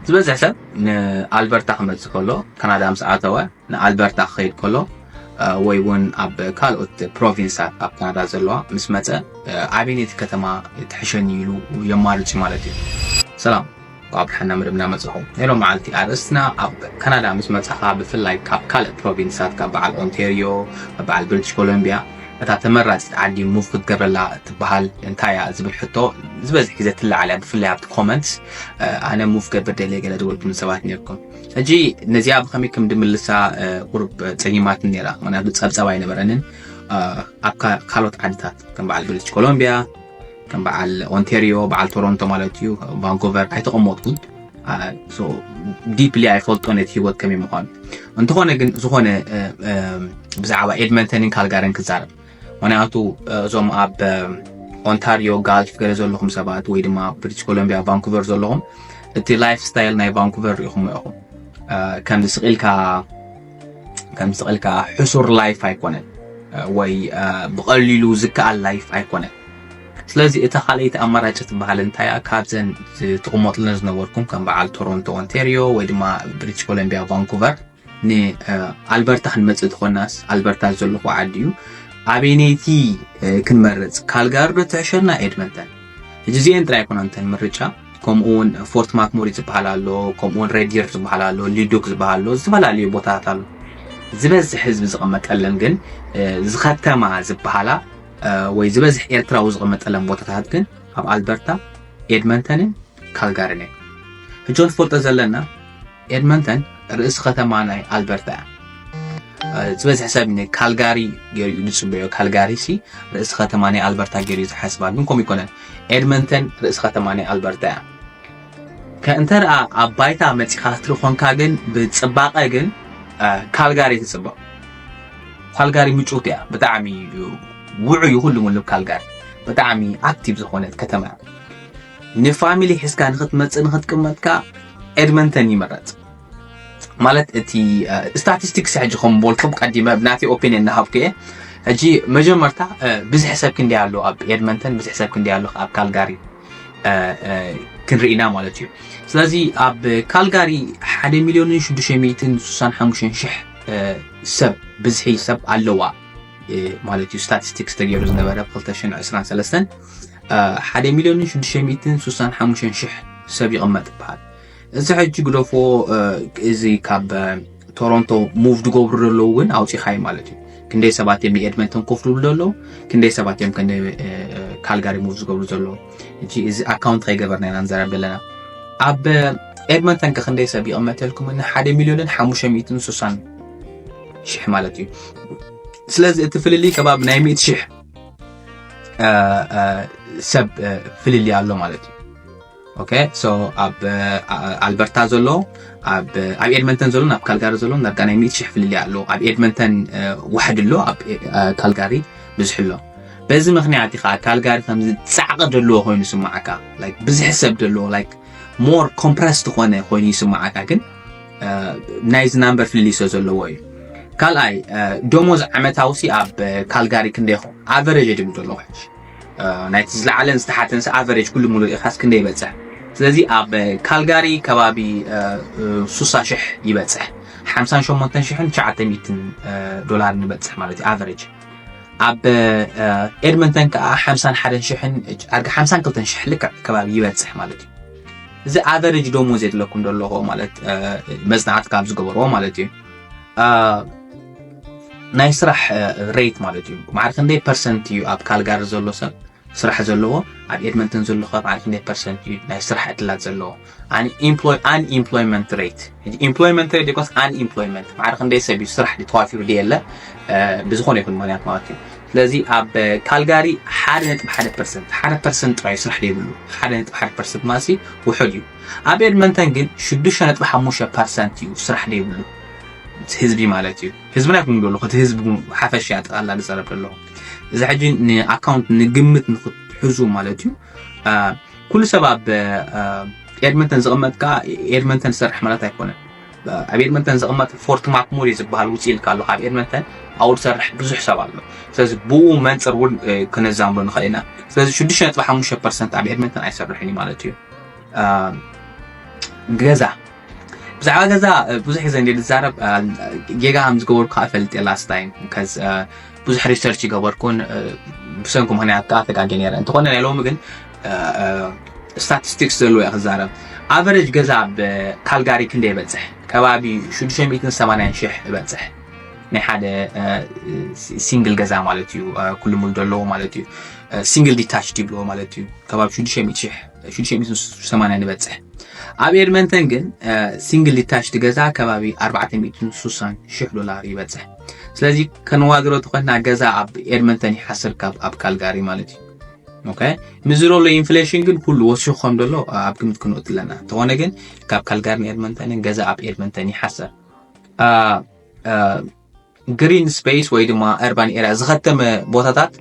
ዝበዝሕ ሰብ ንኣልበርታ ክመጽእ ከሎ፣ ካናዳ ምስ ኣተወ ንኣልበርታ ክኸይድ ከሎ፣ እ፣ ወይ እውን ኣብ ካልኦት ፕሮቪንሳት ኣብ ካናዳ ዘለዋ ምስ መጸ፣ እ፣ ኣበይነይቲ ከተማ ትሕሸኒ ኢሉ የማርጽ ማለት እዩ። ሰላም፣ እንኳዕ ብደሓን ናብ መደብና መጻኹም። ሄሎ መዓልቲ፣ ኣርእስትና ኣብ ካናዳ ምስ መጻኻ፣ ብፍላይ ካብ ካልእ ፕሮቪንሳት፣ ካብ በዓል ኦንቴርዮ፣ በዓል ብሪቲሽ ኮሎምቢያ፣ እታ ተመራጺት ዓዲ ሙቭ ክትገብረላ ትበሃል እንታይ እያ ዝብል ሕቶ ዝበዝሕ ግዜ ትለዓል እያ፣ ብፍላይ ኣብቲ ኮመንትስ። እ፣ ኣነ ሙቭ ገብር ደልየ ገለ ዝበልኩም ሰባት ነርኩም። ሕጂ ነዚኣ ብኸመይ ከም ድምልሳ፣ እ፣ ቁሩብ ጸጊማት ነራ፣ ምክንያቱ ጸብጸብ ኣይነበረንን። እ፣ ኣብ ካ-፣ ካልኦት ዓድታት ከም በዓል ብሪቲሽ ኮሎምቢያ፣ ከም በዓል ኦንቴርዮ፣ በዓል ቶሮንቶ ማለት እዩ፣ ቫንኮቨር ኣይተቐመጥኩን። እ፣ ሶ ዲፕሊ ኣይፈልጦ ነቲ ህይወት ከመይ ምዃኑ። እንተኾነ ግን ዝኾነ፣ እ፣ እ፣ ብዛዕባ ኤድመንተንን ካልጋርን ክዛረብ። ምክንያቱ፣ እ፣ እዞም ኣብ፣ እ፣ ኦንታሪዮ ጋልፍ ገለ ዘለኹም ሰባት ወይ ድማ ኣብ ብሪቲሽ ኮሎምቢያ ቫንኩቨር ዘለኹም፣ እቲ ላይፍ ስታይል ናይ ቫንኩቨር ርኢኹም ኢኹም። እ፣ ከምዚ ስቕ ኢልካ፣ ከምዚ ስቕ ኢልካ ሕሱር ላይፍ ኣይኮነን፣ እ፣ ወይ፣ እ፣ ብቐሊሉ ዝከኣል ላይፍ ኣይኮነን። ስለዚ እታ ካልኣይቲ ኣማራጭ ትበሃል እንታይ እያ? ካብዘን ትቕመጥለን ዝነበርኩም ከም በዓል ቶሮንቶ ኦንቴርዮ ወይ ድማ ብሪቲሽ ኮሎምቢያ ቫንኩቨር፣ ን፣ እ፣ ኣልበርታ ክንመጽእ ተኾናስ፣ ኣልበርታ ዘለኹ ዓዲ እዩ። ኣበይነይቲ፣ እ፣ ክንመርጽ? ካልጋሪ ዶ ትሕሸና ኤድመንተን? ሕጂ እዚኤን ጥራይ ኣይኮናን እተን ምርጫ። ከምኡ እውን ፎርት ማክሞሪ ዝበሃል ኣሎ፣ ከምኡ እውን ሬድ ዲር ዝበሃል ኣሎ፣ ሊዱክ ዝበሃል ኣሎ፣ ዝተፈላለዩ ቦታታት ኣሎ። ዝበዝሕ ህዝቢ ዝቐመጠለን ግን፣ እ፣ ዝኸተማ ዝበሃላ፣ እ፣ ወይ ዝበዝሕ ኤርትራዊ ዝቐመጠለን ቦታታት ግን ኣብ ኣልበርታ፣ ኤድመንተንን ካልጋርን እየን። ሕጂ ንፈልጦ ዘለና ኤድመንተን ርእሲ ከተማ ናይ ኣልበርታ እያ። እ፣ ዝበዝሕ ሰብ ንካልጋሪ ገይሩ እዩ ዝጽበዮ። ካልጋሪ ሲ ርእሲ ከተማ ናይ ኣልበርታ ገይሩ እዩ ዝሓስባ፣ ግን ከምኡ ይኮነን። ኤድመንተን ርእሲ ከተማ ናይ ኣልበርታ እያ። ከ-፣ እንተ ደኣ ኣብ ባይታ መጺኻ ክትርኢ ኮንካ ግን ብጽባቐ ግን፣ እ፣ ካልጋሪ ትጽበቕ። ካልጋሪ ምጭውቲ እያ፣ ብጣዕሚ ውዑይ እዩ ኩሉ ሙሉ ካልጋሪ። ብጣዕሚ ኣክቲቭ ዝኾነት ከተማ እያ። ንፋሚሊ ሒዝካ ንኽትመጽእ ንኽትቅመጥካ ኤድመንተን ይምረጽ። ማለት እቲ፣ እ፣ ስታቲስቲክስ ሕጂ ከም በልኩም ቀዲመ ብናተይ ኦፒንየን እናሃብኩ እየ። ሕጂ መጀመርታ፣ እ፣ ብዝሒ ሰብ ክንደይ ኣሎ ኣብ ኤድመንተን፣ ብዝሒ ሰብ ክንደይ ኣሎ ኣብ ካልጋሪ፣ እ፣ እ፣ ክንርኢና ማለት እዩ። ስለዚ ኣብ ካልጋሪ ሓደ ሚልዮንን ሽዱሽተ ሚእትን ስሳን ሓሙሽተን ሽሕ፣ እ፣ ሰብ ብዝሒ ሰብ ኣለዋ፣ እ፣ ማለት እዩ። ስታቲስቲክስ ተገይሩ ዝነበረ ብ ክልተ ሽሕን ዕስራን ሰለስተን፣ እ፣ ሓደ ሚልዮንን ሽዱሽተ ሚእትን ስሳን ሓሙሽተን ሽሕ ሰብ ይቕመጥ ይበሃል። እዚ ሕጂ ግደፎ፣ እ፣ እዚ ካብ፣ እ፣ ቶሮንቶ ሙቭ ዝገብሩ ዘለዉ እውን ኣውፂኻዩ ማለት እዩ። ክንደይ ሰባት እዮም ንኤድመንተን ኮፍ ዝብሉ ዘለዉ፣ ክንደይ ሰባት እዮም ከ ን፣ እ፣ እ፣ ካልጋሪ ሙቭ ዝገብሩ ዘለዉ። ሕጂ እዚ ኣካውንት ከይገበርና ኢና ንዛረብ ዘለና። ኣብ፣ እ፣ ኤድመንተን ከ ክንደይ ሰብ ይቕመጥ ኢልኩም? ን ሓደ ሚልዮንን ሓሙሽተ ሚእትን ስሳን ሽሕ ማለት እዩ። ስለዚ እቲ ፍልልይ ከባቢ ናይ ሚእቲ ሽሕ፣ እ፣ እ፣ ሰብ፣ እ፣ ፍልልይ ኣሎ ማለት እዩ። ኦኬ፣ ሶ ኣብ፣ እ፣ ኣ-፣ ኣልበርታ ዘሎ፣ ኣብ፣ ኣብ ኤድመንተን ዘሎ ናብ ካልጋሪ ዘሎ ዳርጋ ናይ ሚእቲ ሽሕ ፍልልይ ኣሎ። ኣብ ኤድመንተን፣ እ፣ ዋሕዲ ኣሎ፣ ኣብ፣ እ፣ ካልጋሪ ብዙሕ ኣሎ። በዚ ምኽንያት እዩ ከዓ ካልጋሪ ከምዚ ጻዕቂ ዘለዎ ኮይኑ ይስምዓካ፣ ላይክ፣ ብዙሕ ሰብ ዘለዎ፣ ላይክ፣ ሞር ኮምፕረስድ ዝኾነ ኮይኑ ይስምዓካ፣ ግን፣ እ፣ ናይዚ ናምበር ፍልልይ ስለ ዘለዎ እዩ። ካልኣይ፣ እ፣ ደሞዝ ዓመታዊ ሲ ኣብ፣ እ፣ ካልጋሪ ክንደይ ይኸውን? ኣቨሬጅ ድም ዘለኹ ሕጂ። እ፣ ናይቲ ዝለዓለን ዝተሓተን ሲ ኣቨሬጅ ኩሉ ሙሉእ ኢኻስ ክንደይ ይበጽሕ? ስለዚ ኣብ፣ እ፣ ካልጋሪ ከባቢ፣ እ፣ እ፣ ስሳ ሽሕ ይበጽሕ። ሓምሳን ሸሞንተን ሽሕን ትሽዓተ ሚእትን፣ እ፣ ዶላር ንበጽሕ ማለት እዩ፣ ኣቨሬጅ። ኣብ፣ እ፣ ኤድመንተን ከኣ ሓምሳን ሓደን ሽሕን፣ ዳርጋ ሓምሳን ክልተን ሽሕ ልክዕ ከባቢ ይበጽሕ ማለት እዩ። እዚ ኣቨሬጅ ደሞዝ የድለኩም ዘለኹ ማለት፣ እ፣ መጽናዕቲ ካብ ዝገበርዎ ማለት እዩ። እ፣ ናይ ስራሕ፣ እ፣ ሬት ማለት እዩ። ማዕረ ክንደይ ፐርሰንት እዩ ኣብ ካልጋሪ ዘሎ ሰብ ስራሕ ዘለዎ፣ ኣብ ኤድመንተን ዘሎ ከ ማዕረ ክንደይ ፐርሰንት እዩ ናይ ስራሕ ዕድላት ዘለዎ? ኣን-፣ ኢምፕሎይ-፣ ኣንኢምፕሎይመንት ሬት። ሕጂ ኢምፕሎይመንት ሬት ይኮስ ኣንኢምፕሎይመንት፣ ማዕረ ክንደይ ሰብ እዩ ስራሕ ድዩ ተዋፊሩ ድዩ የለ፣ እ፣ ብዝኾነ ይኹን ምኽንያት ማለት እዩ። ስለዚ ኣብ፣ እ፣ ካልጋሪ ሓደ ነጥቢ ሓደ ፐርሰንት፣ ሓደ ፐርሰንት ጥራይ እዩ ስራሕ ዘይብሉ። ሓደ ነጥቢ ሓደ ፐርሰንት ማለት ሲ ውሑድ እዩ። ኣብ ኤድመንተን ግን ሽዱሽተ ነጥቢ ሓሙሽተ ፐርሰንት እዩ ስራሕ ዘይብሉ። ህዝቢ ማለት እዩ። ህዝብና ይኹን ዘለኹ፣ እቲ ህዝቢ ሓፈሻ ጠቕላላ ዝዛረብ ዘለኹ። እዚ ሕጂ ንኣካውንት ንግምት ንኽትሕዙ ማለት እዩ። እ፣ ኩሉ ሰብ ኣብ፣ እ፣ ኤድመንተን ዝቕመጥ ከኣ ኤድመንተን ዝሰርሕ ማለት ኣይኮነን። ኣብ ኤድመንተን ዝቕመጥ ፎርት ማክሙሪ ዝበሃል ውፅእ ኢልካ ኣሎ። ካብ ኤድመንተን ኣብኡ ዝሰርሕ ብዙሕ ሰብ ኣሎ። ስለዚ ብኡ መንፅር እውን፣ እ፣ ክነዛምዶ ንኽእል ኢና። ስለዚ ሽዱሽተ ነጥቢ ሓሙሽተ ፐርሰንት ኣብ ኤድመንተን ኣይሰርሕን እዩ ማለት እዩ። እ፣ ገዛ ብዛዕባ ገዛ ብዙሕ ግዜ እንደ ዝዛረብ ጌጋ ከም ዝገበርኩ ከዓ ፈልጥ ላስት ታይም ከዝ ብዙሕ ሪሰርች ይገበርኩን ብሰንኩ ምክንያት ከዓ ተጋጌ ነረ። እንተኾነ ናይ ሎሚ ግን ስታቲስቲክስ ዘለዎ እየ ክዛረብ። ኣቨሬጅ ገዛ ኣብ ካልጋሪ ክንደ ይበፅሕ? ከባቢ ሽዱሽተ ሚእትን ሰማንያን ሽሕ ይበፅሕ። ናይ ሓደ ሲንግል ገዛ ማለት እዩ። ኩሉ ሙሉ ዘለዎ ማለት እዩ። ሲንግል ዲታች ይብልዎ ማለት እዩ። ከባቢ ሽዱሽተ ሚእቲ ሽሕ ሽዱሽተ ሚእትን ሰማንያን ይበፅሕ። ኣብ ኤድመንተን ግን ሲንግል ዲታች ገዛ ከባቢ ኣርባዕተ ሚእትን ስሳን ሽሕ ዶላር ይበፅሕ። ስለዚ ከነዋድሮ ተኾንና ገዛ ኣብ ኤድመንተን ይሓስር ካብ ኣብ ካልጋሪ ማለት እዩ። ኦኬ፣ ምስ ዘሎ ኢንፍሌሽን ግን ኩሉ ወሲኹ ከም ዘሎ ኣብ ግምት ክንእቱ ኣለና። እንተኾነ ግን ካብ ካልጋሪን ኤድመንተንን ገዛ ኣብ ኤድመንተን ይሓስር። ግሪን ስፔስ ወይ ድማ እርባን ኤርያ ዝኸተመ ቦታታት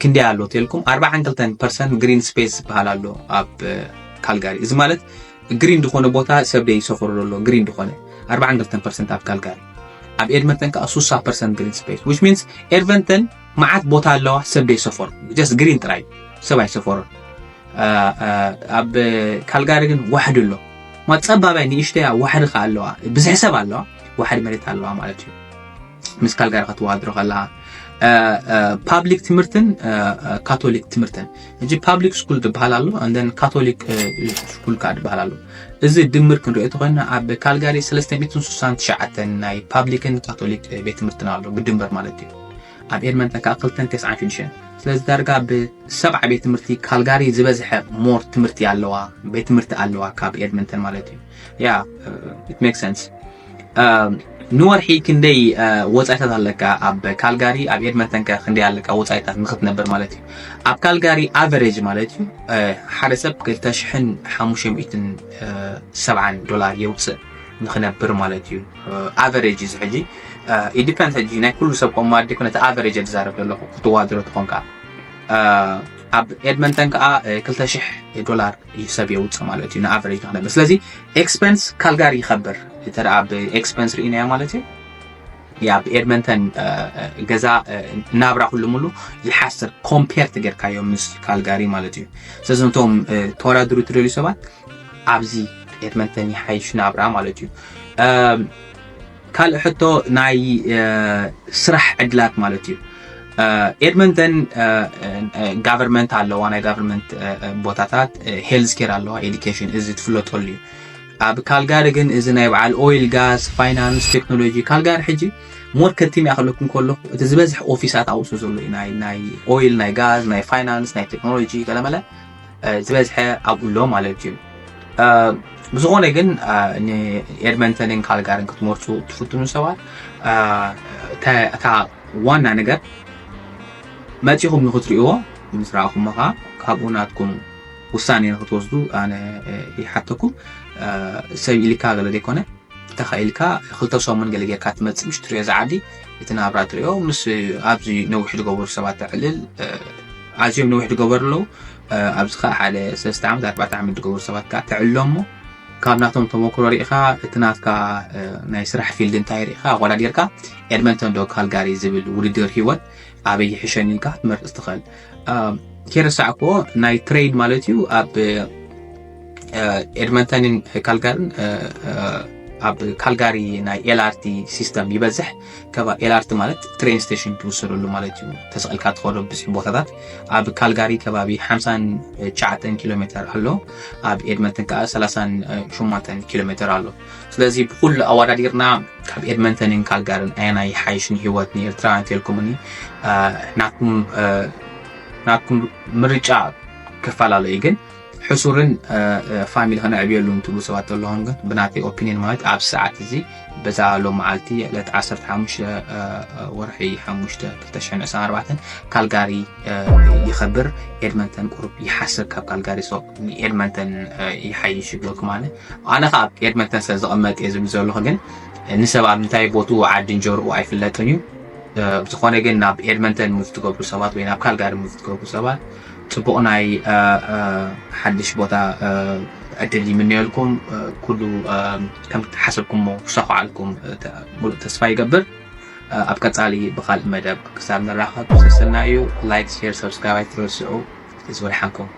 ክንደይ ኣሎ ተልኩም? ኣርባዓን ክልተን ፐርሰንት ግሪን ስፔስ ዝበሃል ኣሎ ኣብ ካልጋሪ። እዚ ማለት ግሪን ዝኾነ ቦታ ሰብ ደይ ሰፈሩ ኣሎ። ግሪን ዝኾነ ኣርባዓን ክልተን ፐርሰንት ኣብ ካልጋሪ። ኣብ ኤድመንተን ከዓ ስሳ ፐርሰንት ግሪን ስፔስ፣ which means ኤድመንተን መዓት ቦታ ኣለዋ ሰብ ደይ ሰፈሩ፣ just ግሪን ጥራይ ሰብ ኣይሰፈሩን። ኣብ ካልጋሪ ግን ዋሕዲ ኣሎ። ማ ጸባባይ ንእሽተያ ዋሕዲ ከ ኣለዋ፣ ብዝሒ ሰብ ኣለዋ፣ ዋሕዲ መሬት ኣለዋ ማለት እዩ። ምስ ካልጋሪ ከተዋድሮ ከለኻ ፓብሊክ ትምህርትን ካቶሊክ ትምህርትን፣ እዚ ፓብሊክ ስኩል ዝበሃል ኣሎ፣ and then ካቶሊክ ስኩል ከዓ ዝበሃል ኣሎ። እዚ ድምር ክንሪኦ ተኾይና ኣብ ካልጋሪ ሰለስተ ሚእትን ስሳን ትሽዓተን ናይ ፓብሊክን ካቶሊክ ቤት ትምህርትን ኣሎ ብድምር ማለት እዩ። ኣብ ኤድመንተን ከዓ ክልተን ተስዓን ሽዱሽተን። ስለዚ ዳርጋ ብሰብዓ ቤት ትምህርቲ ካልጋሪ ዝበዝሐ ሞር ትምህርቲ ኣለዋ፣ ቤት ትምህርቲ ኣለዋ ካብ ኤድመንተን ማለት እዩ። ያ it makes sense። ንወርሒ ክንደይ ወፃኢታት ኣለካ ኣብ ካልጋሪ? ኣብ ኤድመንተን ከ ክንደይ ኣለካ ወፃኢታት ንክትነብር ማለት እዩ? ኣብ ካልጋሪ ኣቨሬጅ ማለት እዩ ሓደ ሰብ ክልተ ሽሕን ሓሙሽተ ሚእትን ሰብዓን ዶላር የውፅእ ንክነብር ማለት እዩ። ኣቨሬጅ እዚ ሕጂ ኢዲፐንድ ሕጂ ናይ ኩሉ ሰብ ቆማ ዲኮነ እቲ ኣቨሬጅ ዝዛረብ ዘለኹ ክትዋድሮ ትኾንካ። ኣብ ኤድመንተን ከዓ ክልተ ሽሕ ዶላር እዩ ሰብ የውፅእ ማለት እዩ ንኣቨሬጅ ንክነብር። ስለዚ ኤክስፐንስ ካልጋሪ ይኸብር። እንተ ደኣ ብኤክስፐንስ ርኢናዮ ማለት እዩ። ኣብ ኤድመንተን ገዛ ናብራ ኩሉ ሙሉ ይሓስር ኮምፔር ተጌርካዮ ምስ ካልጋሪ ማለት እዩ። ስለዚ ነቶም ተወዳድሩ ትደልዩ ሰባት ኣብዚ ኤድመንተን ይሓይሽ ናብራ ማለት እዩ። ካልእ ሕቶ ናይ ስራሕ ዕድላት ማለት እዩ። ኤድመንተን ጋቨርንመንት ኣለዋ፣ ናይ ጋቨርንመንት ቦታታት፣ ሄልዝ ኬር ኣለዋ፣ ኤዱኬሽን፣ እዚ ትፍለጠሉ እዩ። ኣብ ካልጋሪ ግን እዚ ናይ በዓል ኦይል፣ ጋዝ፣ ፋይናንስ፣ ቴክኖሎጂ፣ ካልጋሪ ሕጂ ሞር ከቲም እያ ክለኩም ከለኹ እቲ ዝበዝሕ ኦፊሳት ኣብኡ ዘሎ እዩ። ናይ ናይ ኦይል፣ ናይ ጋዝ፣ ናይ ፋይናንስ፣ ናይ ቴክኖሎጂ ገለመለ ዝበዝሐ ኣብኡ ኣሎ ማለት እዩ። ብዝኾነ ግን ንኤድመንተንን ካልጋርን ክትመርፁ ትፍትኑ ሰባት እታ ዋና ነገር መፂኹም ንክትሪእዎ፣ ምስ ረኣኹም ከዓ ካብኡ ናትኩም ውሳኔ ንክትወስዱ ኣነ ይሓተኩም። ሰብ ኢልካ ገለ ዘይኮነ፣ እንተኸኢልካ ክልተ ሰሙን ገለ ጌርካ ትመፅእ፣ ምሽ ትሪኦ ዝዓዲ እቲ ናብራ ትሪኦ። ምስ ኣብዚ ነዊሕ ዝገበሩ ሰባት ተዕልል፣ ኣዝዮም ነዊሕ ዝገበሩ ኣለዉ። ኣብዚ ከዓ ሓደ ሰለስተ ዓመት ኣርባዕተ ዓመት ዝገበሩ ሰባት ከዓ ተዕልሎ እሞ ካብ ናቶም ተመክሮ ሪኢኻ እቲ ናትካ ናይ ስራሕ ፊልድ እንታይ ሪኢኻ ኣወዳዲርካ ኤድመንተን ዶ ካልጋሪ ዝብል ውድድር ህይወት ኣበይ ይሕሸኒ ኢልካ ክትመርጽ ትኽእል። ከይረሳዕክዎ ናይ ትሬን ማለት እዩ ኣብ ኤድመንተንን ካልጋርን ኣብ ካልጋሪ ናይ ኤልኣርቲ ሲስተም ይበዝሕ። ኤልኣርቲ ማለት ትሬን ስቴሽን ትውሰደሉ ማለት እዩ። ተሰቒልካ ትኸዶ ብዙሕ ቦታታት ኣብ ካልጋሪ ከባቢ ሓምሳን ትሽዓተን ኪሎ ሜተር ኣሎ። ኣብ ኤድመንተን ከዓ ሰላሳን ሸሞንተን ኪሎ ሜተር ኣሎ። ስለዚ ብኩሉ ኣወዳዲርና ካብ ኤድመንተንን ካልጋርን ኣየናይ ይሓይሽ ንህይወት ንኤርትራውያን ተልኩምኒ ናትኩም ናትኩም ምርጫ ክፈላለ እዩ። ግን ሕሱርን ፋሚሊ ከነዕብየሉ እንትብሉ ሰባት ኣለኹም። ግን ብናተይ ኦፒኒየን ማለት ኣብ ሰዓት እዚ በዛ ሎም መዓልቲ ዕለት ዓሰርተ ሓሙሽተ ወርሒ ሓሙሽተ ክልተ ሽሕን ዕስራን ኣርባዕተን ካልጋሪ ይኸብር፣ ኤድመንተን ቁሩብ ይሓስር ካብ ካልጋሪ። ሶ ኤድመንተን ይሓይሽ ይብለኩም ኣነ። ኣነ ከኣ ኣብ ኤድመንተን ስለ ዝቕመጥ እየ ዝብል ዘለኹ። ግን ንሰብ ኣብ ምንታይ ቦትኡ ዓዲ እንጀርኡ ኣይፍለጥን እዩ። ብዝኾነ ግን ናብ ኤድመንተን ሙቭ ትገብሩ ሰባት ወይ ናብ ካልጋሪ ሙቭ ትገብሩ ሰባት ጽቡቕ ናይ ሓድሽ ቦታ ዕድል ይምነየልኩም። ኩሉ ከም ተሓሰብኩሞ ክሳኹዓልኩም ሙሉእ ተስፋ ይገብር። ኣብ ቀጻሊ ብኻልእ መደብ ክሳብ ንራኸብ ሰሰና እዩ። ላይክ፣ ሼር፣ ሰብስክራይብ ኣይትረስዑ። ዝወድሓንኩም።